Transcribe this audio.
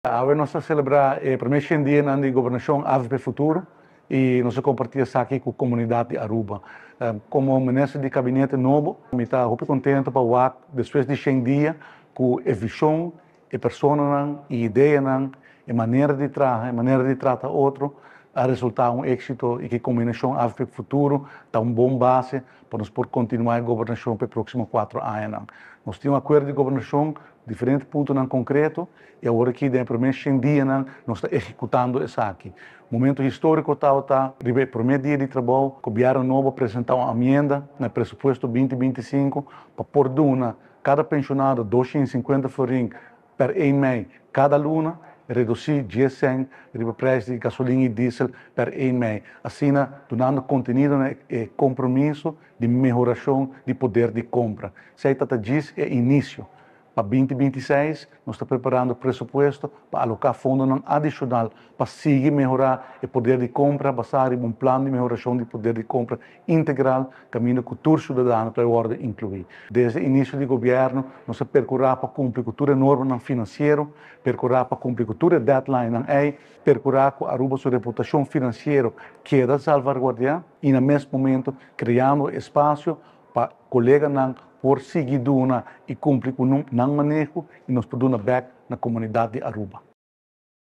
Awe nos ta celebra e prome 100 dianan di gobernacion AVP Futuro y nos a comparti esaki cu comunidad di Aruba. Como minister di gabinete nobo, mi ta hopi contento pa wak despues di 100 dia cu e vision, e personanan y ideanan, e manera di traha, e manera di trata otro, a resulta un exito y cu e combinacion AVP Futuro ta un bon base pa nos por continua e gobernacion pa e proximo 4 añanan. Nos tin un acuerdo di gobernacion, diferente puntonan concreto, y awor aki den e prome 100 dianan nos ta ehecutando esaki. Momento historico ta riba e prome dia di trabou, gobierno nobo a presenta un enmienda na presupuesto 2025 pa por duna cada pensionado 250 florin per 1 mei cada luna, reduci 10 cent riba prijs di gasolina y diesel per 1 mei. Asina, dunando contenido na e compromiso di mehoracion di poder di compra. Esey ta e inicio. Pa 2026, nos ta preparando presupuesto pa aloca fondonan adicional pa sigui mehora e poder di compra, basa riba un plan di mehoracion di poder di compra integral, caminda cu tur ciudadano ta wordo inclui. Desde inicio di gobierno, nos a percura pa cumpli cu tur normanan financiero, percura pa cumpli cu tur deadline y percura cu Aruba su reputacion financiero keda salvaguardia y na mes momento creando espacio pa coleganan por sigui duna y cumpli cu nan maneho y nos por duna back na comunidad di Aruba.